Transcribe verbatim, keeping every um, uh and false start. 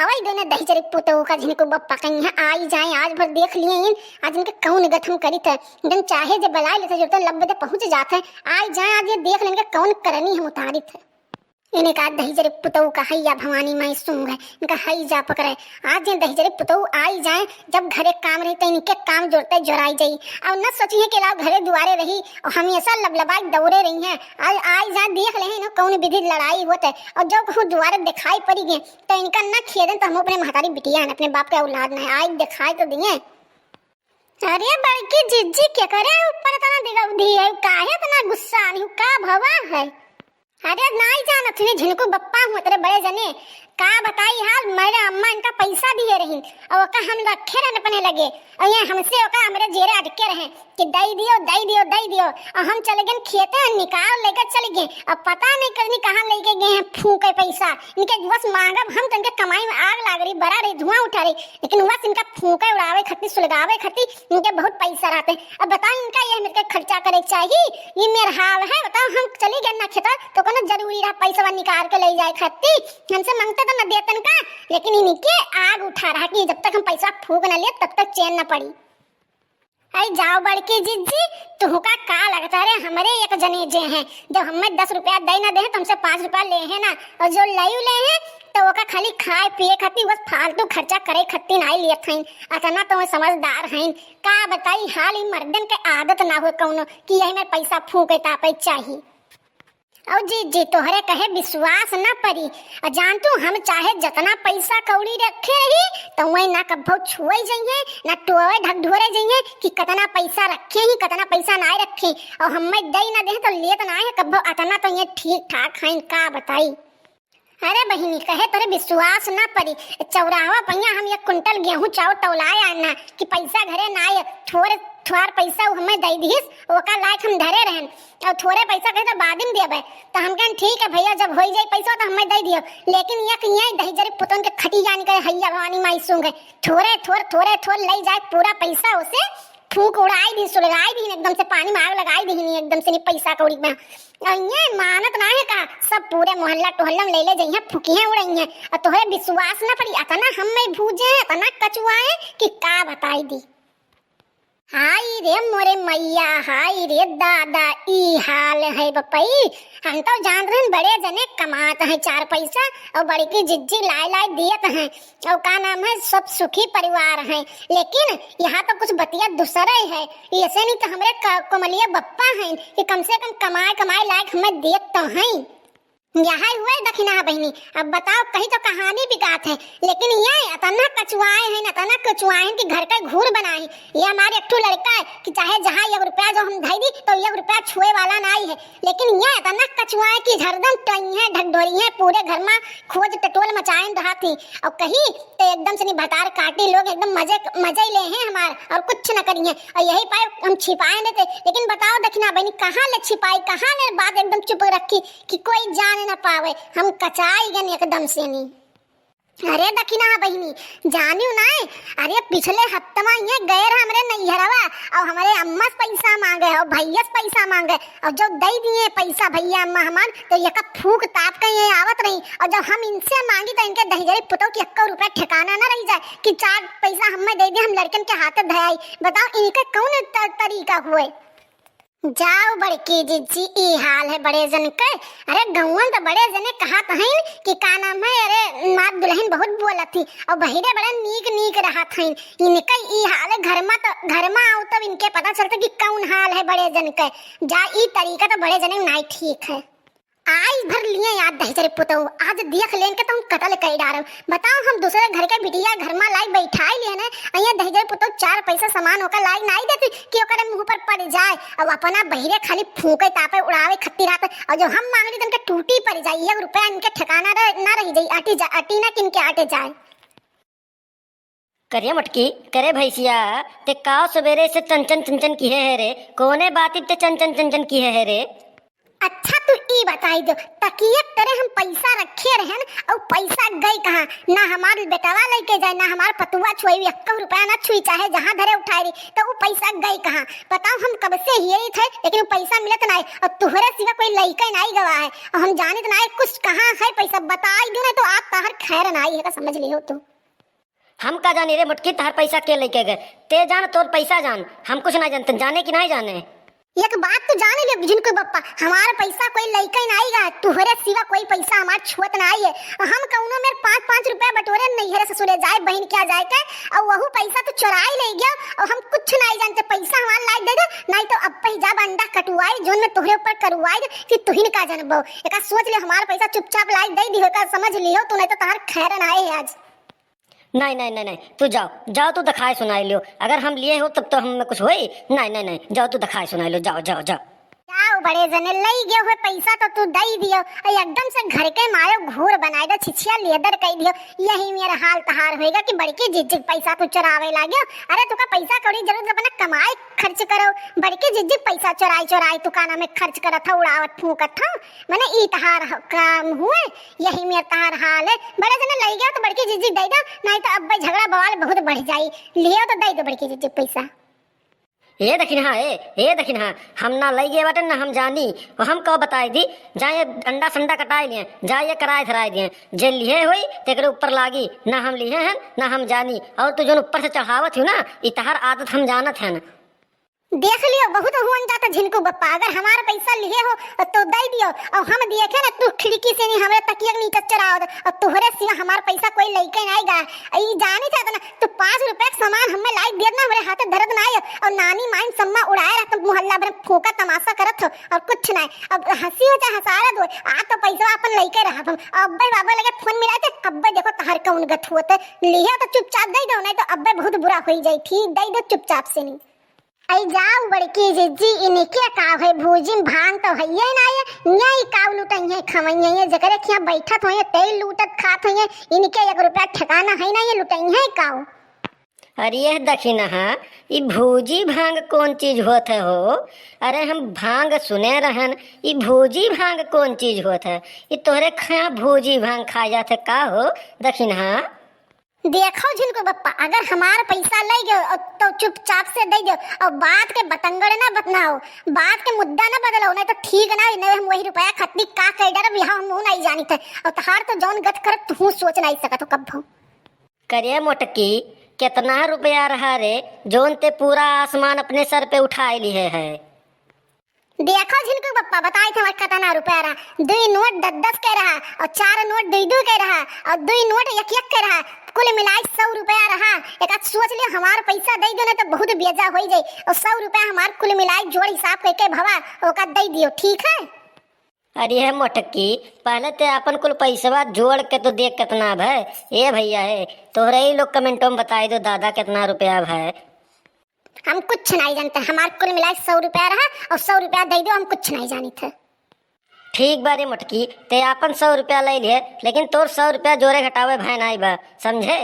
आवै देने दहिजरे पुतहु का, झिनको बप्पा कहीं है, आई जाए, आज भर देख लिए इन, आज इनके कौन गथम करित है। जन चाहे जे बलाए लेते, जो तो लब दे पहुँच जात है, आई जाए, आज ये देख लेने के कौन करनी हम उतारित है। इन्हें का दहिजरे पुतहु का हैया भवानी माई सूंघ है, इनका हई जा पकड़े। आज ये दहिजरे पुतहु आई जाए, जब घरे काम रही तो इनके काम जोरते जोराई जाई। और न सोची है कि लाओ घरे दुआरे रही और हमेशा लबलबाई दौड़े रही है। आज आई जाए, देख ले हैं इन्हें कौन विधि लड़ाई होत है। और जो कहूँ दुआरे दिखाई पड़ी गए तो इनका न खेदन तो हम अपने महतारी बिटिया हैं, अपने बाप के औलाद न है। आई दिखाई तो दिए। अरे बड़की जिज्जी, के करे ऊपर इतना दिगौधी है, काहे इतना गुस्सा आनी, का भवा है? अरे नाई जानत हुई झिनको बप्पा हुआ तेरे बड़े जने, का बताई हाल, मेरे अम्मा इनका पैसा दिए रही और ओका हम रखे रहन अपने लगे, और ये हमसे ओका हमरे जेरे अटके रहे कि दई दियो, दई दियो, दई दियो, और हम चले गए खेते, निकाल लेकर चले गए। अब पता नहीं कजनी कहाँ लेके गए हैं फूके पैसा। इनके बस मांगब हम तो इनके कमाई में आग लाग रही, बरा रही, धुआं उठा रही, लेकिन बस इनका फूके उड़ावे खातिर, सुलगावे खातिर इनके बहुत पैसा रहते। अब बताओ, इनका ये मेरे के खर्चा करे चाहिए? ये मेरा हाल है, बताओ, हम चली गए ना खेतर तो कोनो जरूरी रहा पैसा निकाल के ले जाए खातिर? हमसे मांगते तो न देतन का, लेकिन इनके आग उठा रहा कि जब तक हम पैसा फूक न ले तब तक चैन न पड़ी। अरे जाओ बड़की जिज्जी, तुहका का लगता रे, हमरे एक जने जे हैं, जब हमें दस रुपया दे ना दे हैं, तो हमसे पाँच रुपया ले हैं ना, और जो लयू ले हैं, तो ओका खाली खाए पिए खातिर, बस फालतू खर्चा करे खातिर नाई लेत हईन। अतना तो समझदार हईन। का बताई हाल, ई मर्दन के आदत ना हो कौनो कि यही में पैसा फूके तापे चाही। और जी, जी, तोहरे कहे विश्वास ना परी। और जान तू, हम चाहे जतना पैसा कौड़ी रखे रही, तो वही ना कभो छुए जइहे, ना टोए ढकढोरे जइहे कि कतना पैसा रखे ही, कतना पैसा ना रखे। और हमें दे ना दे तो लेत ना है कभो, अतना तो ये ठीक ठाक हईन, का बताई। अरे बहिनी, कहे तोरे विश्वास ना परी, चौराहा पहिया हम एक कुंटल गेहूं चाउर तौलाए आना कि पैसा घरे ना आए, थोड़े थोड़ पैसा उ हमें दे दिहिस, ओका लायक हम धरे रहन, और थोड़े पैसा कहे तो बाद में देबे। तो हम कहन, "ठीक है भैया, जब होई जाई पैसा तो हमें दे दियो।" लेकिन एक ये दहिजरे पुतन के खटी जान के हैया भवानी माई सूंघ है, थोड़े थोड़, थोड़े थोड़ ले जाए पूरा पैसा उसे फूंक उड़ाई दी, सुलगाई दी, एकदम से पानी में आग लगाई दी, एकदम से नहीं पैसा कौड़ी में। और ये मानत ना है का, सब पूरे मोहल्ला टोहल्ला में ले ले जइहे, फूकिहे उड़इहे। और तोहरे विश्वास ना पड़ी, अतना हम में भूजे हैं, अतना कचुआए कि का बताई दी। हाय रे मोरे मैया, हाय रे दादा, ई हाल है बपई। हम तो जान रहन बड़े जने कमात हैं चार पैसा और बड़की जिज्जी लाए लाए दियत हैं और का नाम है, सब सुखी परिवार हैं, लेकिन यहाँ तो कुछ बतिया दूसरे है। ऐसे नहीं तो हमरे क-, कोमलिया बप्पा हैं कि कम से कम कमाए कमाए लायक हमें देत तो हैं। यही हुए दखिना बहिनी। अब बताओ, कही तो कहानी बिकात है, लेकिन ये अतना कचुआए हैं, अतना कचुआए हैं कि घर का घूर बनाए हैं। ये हमारे एक ठो लड़का है कि चाहे जहाँ एक रुपया जो हम धई दी तो एक रुपया छुए वाला नाई है, लेकिन ये अतना कचुआए कि हरदम टोई है, ढकढोरी है, पूरे घर में खोज टटोल मचाए रहत ही। और कही तो एकदम से नहीं भतार काटी लोग एकदम मजे, मजे ही ले हैं हमार और कुछ न करी हैं। और यही पाए हम छिपाए नहीं थे, लेकिन बताओ दखिना बहिनी, कहाँ ले छिपाई, कहाँ ले बात एकदम चुप रखी कि कोई जान न पावे। हम कचाई गन एकदम से नहीं। अरे दखिना बहिनी, जानियो ना, अरे पिछले हफ्तवा ये गए रहा हमरे नैहरवा और हमरे अम्मा से पैसा मांगे और भैया से पैसा मांगे और जो दे दिए पैसा भैया अम्मा हमार, तो यका फूक ताप के ये आवत रही और जब हम इनसे मांगी तो इनके दहिजरे पुतोह की एक्को रुपया ठिकाना ना रही जाए कि चार पैसा हमें दे दे, हम लड़कन के हाथ धयाई। बताओ इनके कौन त-, तरीका हुए? जाओ बड़की जिज्जी, ई हाल है बड़े जन के। अरे गौवन तो बड़े जने कहत हईन कि का नाम है, अरे मार दुल्हन बहुत बोलत ही और बहिरे बड़े नीक नीक रहत हईन। इनके ई हाल है, घर में तो, घर में आओ तब इनके पता चलता कि कौन हाल है बड़े जन के। जा, ई तरीका तो बड़े जने नाई ठीक है। आज भर लिए याद दहिजरे पुतहु, आज देख लेन के तो हम कतल कई डारब। बताओ, हम दूसरे घर के बिटिया घर में लाई बैठाई लिए ने, अइया दहिजरे पुतहु चार पैसा सामान होकर लाई नाई देती कि ओकरे मुंह पर पड़ जाए। अब अपना बहिरे खाली फूके तापे उड़ावे खत्ती रहत, और जो हम मांगली तनके टूटी पड़ जाए, एक रुपया इनके ठिकाना रह, ना रह जाए, अटी जा, अटी ना किनके आटे जाए। करे मटकी, करे भैंसिया, ते का सुबेरे से चन चन चन चन किहे है रे? कोने बात ते चन चन चन चन किहे है रे? अच्छा, तू ई बताई दो, तकिया के तरे हम पैसा रखे रहन, अउ पैसा गई कहाँ? ना हमार बेटवा लइके जाए, ना हमार पतुआ छुई, एक्को रुपया ना छुई, चाहे जहाँ धरे उठाए रही, तो उ पैसा गई कहाँ? बताओ, हम कब से हियई थे, लेकिन उ पैसा मिलत नाई, अउ तुहरे सिवा कोई लइके नाई गवा है, अउ हम जानित नाई कुछ कहाँ है पैसा, बताई दो, नहीं तो आज तहर खैर नाई है, का समझ लिहो तू। हम का जानी रे मोटकी, तहर पैसा के लइके गए? ते जान, तोर पैसा जान, हम कुछ ना जानते, जाने कि नहीं जाने। एक बात तो जान ले झिनकू बप्पा, हमार पैसा कोई लइके नाई गा, तुहरे सिवा कोई पैसा हमार छुअत नाई है। हम कउनो मेर पाँच पाँच रुपया बटोरे नैहरे ससुरे जाए बहिन क्या जाए के, अउ वहू पैसा तो चोराई ले गयो, अउ हम कुछ नाई जानते, पैसा हमार लाई दे दे, नाई तो अब पही जाब अंडा कटुआई, जोन में तुहरे ऊपर करुआई दे, फिर तुहिन का जानबो। एका सोच ले, हमार पैसा चुपचाप लाई दे दिहो, एका समझ लिहो तू, नाई तो तहार खैर नाई है आज। नहीं, नहीं, नहीं, नहीं, तू जाओ, जाओ, तू दिखाए सुनाई लियो। अगर हम लिए हो तब तो हम में कुछ होई। नहीं, नहीं, नहीं, जाओ, तू दिखाए सुनाई लियो, जाओ, जाओ, जाओ। जाओ बड़े जने, लई गयो हुए पैसा तो तू दई दियो, अउ एकदम से घर के मायो घूर बनाए दो, छिछिया लेदर कई दियो। यही मेरा हाल तहार होएगा कि बड़की जिज्जी के पैसा तू चुरावे लाग्यो। अरे तुका पैसा कौड़ी जरूरत अपना कमाए खर्च करो, बड़की जिज्जी के पैसा चुराई चुराई तू काना में खर्च करत हो, उड़ावत फूंकत हो, मने ई तहार ह-, काम हुए। यही मेर तहार हाल है, बड़े जने लई गयो तो बड़की जिज्जी दे दो, नहीं तो अब्बे झगड़ा बवाल बहुत बढ़ जाई। लियो तो दे दो बड़की जिज्जी पैसा। ए दखिनहा, ए, ए दखिनहा, हम ना लई गए बाटे ना हम जानी, और हम कहो बताए दी, जाए अंडा संडा कटाए लिए, जाए ये कराए धराए दिए, जे लिहे होई तेकरे ऊपर लागी, ना हम लिहे हैं ना हम जानी, और तू जोन ऊपर से चढ़ावत हो ना, ई तहार आदत हम जानत हैं। देख लियो, बहुत हुअन जाता झिनकू बप्पा, अगर हमार पैसा लिहे हो तो दे दियो, और हम देखे ना तू खिड़की से नहीं हमरे तकिया के नीचे चढ़ाओ दे, और तुहरे सिवा हमार पैसा कोई लइके नाई गा। ई जानी चाहत ना, तू पाँच रुपया के सामान हमें लाई देत ना, हमरे हाथे धरत नाई, और नानी माइन सम्मा उड़ाए रहत, मोहल्ला भर में फूंका तमाशा करत हो, और कुछ नाई। अब हंसी हो चाहे हंसारत हो, आ तो पैसा अपन लइके रहब हम। अब्बे बाबा लगे फोन मिलाए थे, अब्बे देखो तहार कौन गत हुआ थे, लिहे तो चुपचाप दे दो, नहीं तो अब्बे बहुत बुरा हो जाई। ठीक, दे दो चुपचाप से नहीं। आई जाओ बड़की जिज्जी, इनके का है, भूजी में भांग तो हइये ना है, यही काऊ लुटइहे खवइहे, ये जेकरे खिया बैठत होइहे, तेल लूटत खात होइहे, इनके एक रुपया ठिकाना है ना, ये लुटइहे काऊ। अरे यह दखिनहा, ई भूजी भांग कौन चीज होत है हो? अरे हम भांग सुने रहन, ई भूजी भांग कौन चीज होत है? ई तोहरे खिया भूजी भांग खा जात है का हो दखिनहा? देखो झिनकू बप्पा, अगर हमार पैसा ले गयो तो चुपचाप से दे दो, और बात के बतंगड़ ना बतनाओ, बात के मुद्दा ना बदलो, नहीं तो ठीक ना, नहीं हम वही रुपया खतनी का कर डरब, यहाँ हम मुँह नहीं जानी थे, और तहार तो जौन गत करत तू सोच नहीं सकत हो कब्बो। करे मोटकी, कितना रुपया रहा रे, जौन ते पूरा आसमान अपने सर पे उठाए लिहे है? देखो झिनकू बप्पा, बताई थे हमार कितना रुपया रहा। दुई नोट दस दस के रहा, और चार नोट दुई दुई के रहा, और दुई नोट एक एक के रहा, कुल मिलाई सौ रुपया रहा। एक आध सोच लियो, हमार पैसा दे दो, नहीं तो बहुत बेजा हो जाई। और सौ रुपया हमार कुल मिलाई जोड़ हिसाब करके भवा ओका दे दियो, ठीक है? अरे है मोटकी, पहले ते अपन कुल पैसवा जोड़ के तो देख कितना भय। ए भैया है, तोहरे ही लोग कमेंटों में बताई दो दादा कितना रुपया भय। हम कुछ नहीं जानते, हमार कुल मिलाई सौ रुपया रहा और सौ रुपया दे दो, हम कुछ नहीं जानी थे। ठीक बा रे मोटकी, ते आपन सौ रुपया ले लिए, लेकिन तोर सौ रुपया जोड़े घटावे भय नाई बा, समझे?